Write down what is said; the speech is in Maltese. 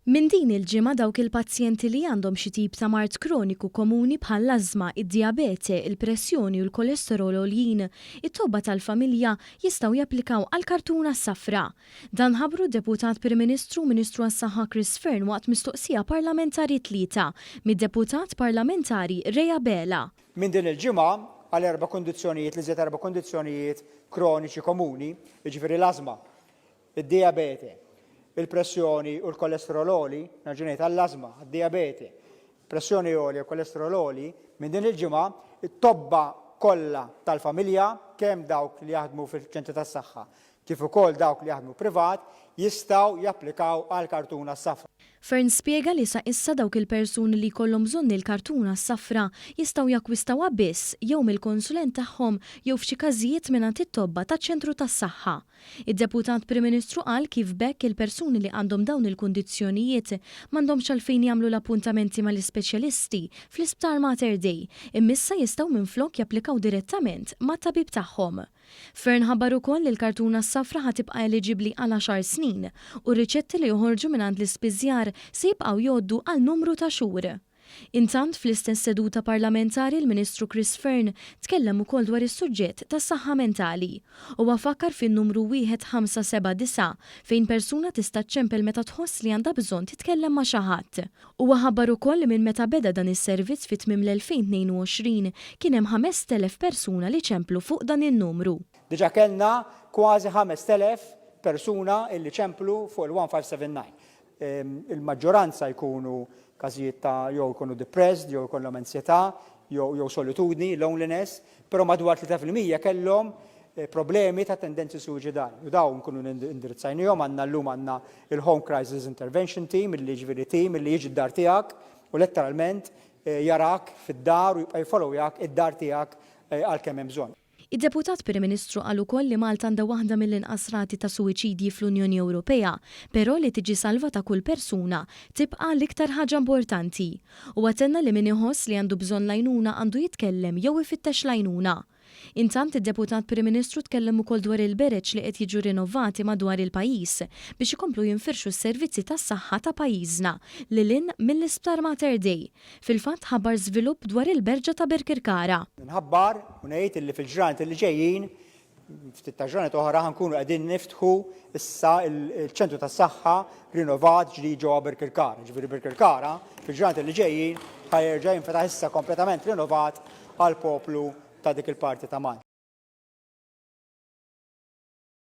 Minn din il-ġimgħa dawk il-pazjenti li għandhom xi tip ta' mard kroniku komuni bħall-ażma, id-dijabete, il-pressjoni u l-kolesterol għoljin, it-tobba tal-familja jistgħu japplikaw għall-kartuna s-safra. Dan ħabbru d-Deputat Prim Ministru u Ministru għas-Saħħa Chris Fearne waqt mistoqsija parlamentari t-Tlieta mid-Deputat Parlamentari Ray Abela. Minn din il-ġimgħa, għal erba' kundizzjonijiet, l-iżjed erba' kundizzjonijiet kroniċi komuni, jiġifieri l-ażma, id-dijabete, il-pressjoni u l-kolesterol għoli, nerġa' ngħid għall-ażma, għad-dijabete, pressjoni għolja u kolesterol għoli, minn din il-ġimgħa, it-tobba kollha tal-familja, kemm dawk li jaħdmu fil-ċentri tas-saħħa kif ukoll dawk li jaħdmu privat, jistgħu japplikaw għall-kartuna s-safra. Fearne spjega li sa issa dawk il-persuni li jkollhom bżonn il-kartuna s-safra jistgħu jakkwistawha biss jew mill-konsulent tagħhom jew f'xi każijiet mingħand it-tobba taċ-ċentru tas-saħħa. Id-Deputat Prim Ministru qal kif b'hekk il-persuni li għandhom dawn il-kundizzjonijiet m'għandhomx għalfejn jagħmlu l-appuntamenti mal-ispeċjalisti fl-Isptar Mater Dei imma issa jistgħu minflok japplikaw direttament mat-tabib tagħhom. Fearne ħabbar ukoll li l-kartuna s-safra ħa tibqa' eliġibbli għal għaxar snin u r-riċetti li joħorġu mingħand l-ispiżjar se jibqgħu jgħoddu għal numru ta' xhur. Intant, fl-istess seduta parlamentari l-Ministru Chris Fearne tkellem ukoll dwar is-suġġett tas-saħħa mentali. Huwa fakkar fin-numru 1579 fejn persuna tista' ċċempel meta tħoss li għandha bżonn titkellem ma' xi ħadd. Huwa ħabbar ukoll li minn meta beda dan is-servizz fi tmiem l-2022 kien hemm 5,000 persuna li ċemplu fuq dan in-numru. Diġà kellna kważi 5,000 persuna illi ċemplu fuq il-1579. Il-maġġoranza jkunu każijiet ta' jew jkunu depressed, jew jkollhom ansjetà, jew solitudni, loneliness, però madwar 3% kellhom problemi ta' tendenzi suwiċidali. U dawn nkunu indirizzajnihom, għandna llum għandna il-Home Crisis Intervention Team, illi jiġifieri team illi jiġi d-dar tiegħek u letteralment jarak fid-dar u jibqa' jiffollowjak id-dar tiegħek għal kemm hemm bżonn. Id-Deputat Prim Ministru qal ukoll li Malta għandha waħda mill-inqas rati ta' suwiċidji fl-Unjoni Ewropea, però li tiġi salvata kull persuna tibqa' l-iktar ħaġa importanti. Huwa tenna li min iħoss li għandu bżonn l-għajnuna għandu jitkellem jew ifittex l-għajnuna. Intant, id-Deputat Prim Ministru tkellem ukoll dwar il-bereġ li qed jiġu rinnovati madwar il-pajjiż biex ikomplu jinfirxu s-servizzi tas-saħħa ta' pajjiżna lil hinn mill-Isptar Mater Dei. Fil-fatt ħabbar żvilupp dwar il-berġa ta' Birkirkara. Nħabbar u ngħid illi fil-ġranet illi ġejjin, ftit ta' ġranet oħra, ħa nkunu qegħdin niftħu issa l-ċentru tas-saħħa rinovat ġdid ġewwa Birkirkara. Ġifieri Birkirkara fil-ġranet illi ġejjin ħa jerġa' jinfetaħ issa kompletament rinovat għall-poplu ta' dik il-parti ta' Malta.